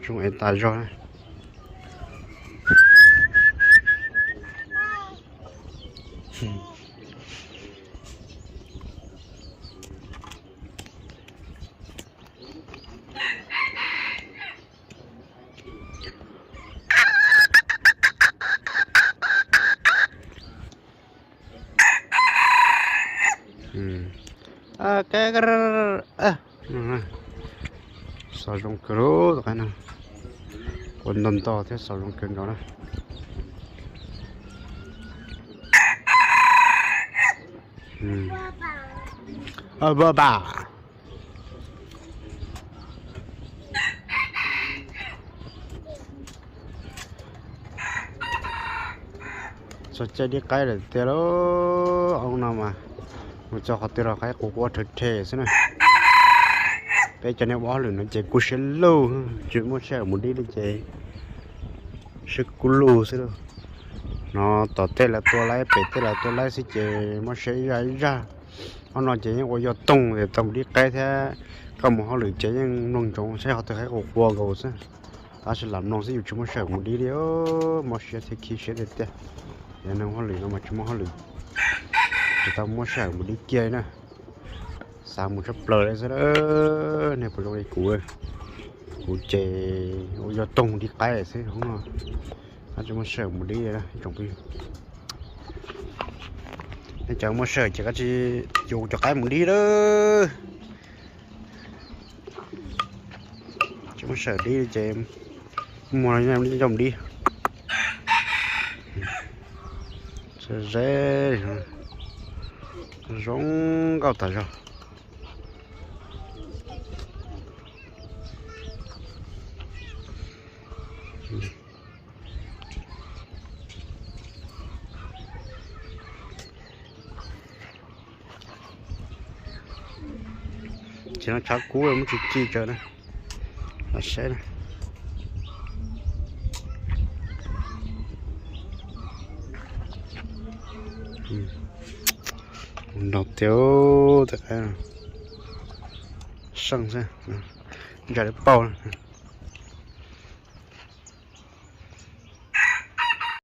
Zoo es tas zog na. Xov zoo kawg li, tus qaib no ua nto nto thiab xov zoo kawg nkaus na. Ba ba. Txog caij dib qaib lawm tiag lauj. Ob no mas mus txog qhov twg los qaib quav quav rhe rhe xwb na. Peb cov neeg ua hauj lwm no ces kub siab lug, tsis muaj sij hawm mus dib li ces siab kub lug xwb lauj. No tom tej lawv tua laib, pem tej lawv tua laib xwb ces muaj siab ib zaj ib zaj. Ob no ces yeej ua yog toog es tau mus dib qaib thiab. Koj mus hauj lwm ces yeej mloog ntsoov saib qhov twg qaib quav quav nkaus xwb. Tab sis lam mloog xwb yus tsis muaj sij hawm mus dib li, mob siab thiab khib siab tiag tiag. Yog neeg hauj lwm no mas tsis muaj hauj lwm, tsis tau muaj sij hawm mus dib kiag li na. Xav mus tshaj plaws li xwb, nej puas zoo li kuv? Kuv ces ua yog toog dib qaib xwb hoob no, tsis muaj sij hawm mus dib li na ib tsoom phooj ywg. Nej cov muaj sij hawm ces koj tsis, yuav cov qaib mus dib lawm. Tsis muaj sij hawm dib ces muag coj mus dib. Ze, zoo nkauj tas zog. Ces no tshav kub muab tsis ci tsawv na, los saib na. Nrog tiag, tej qaib seej xwb, ntsa lawv pauj.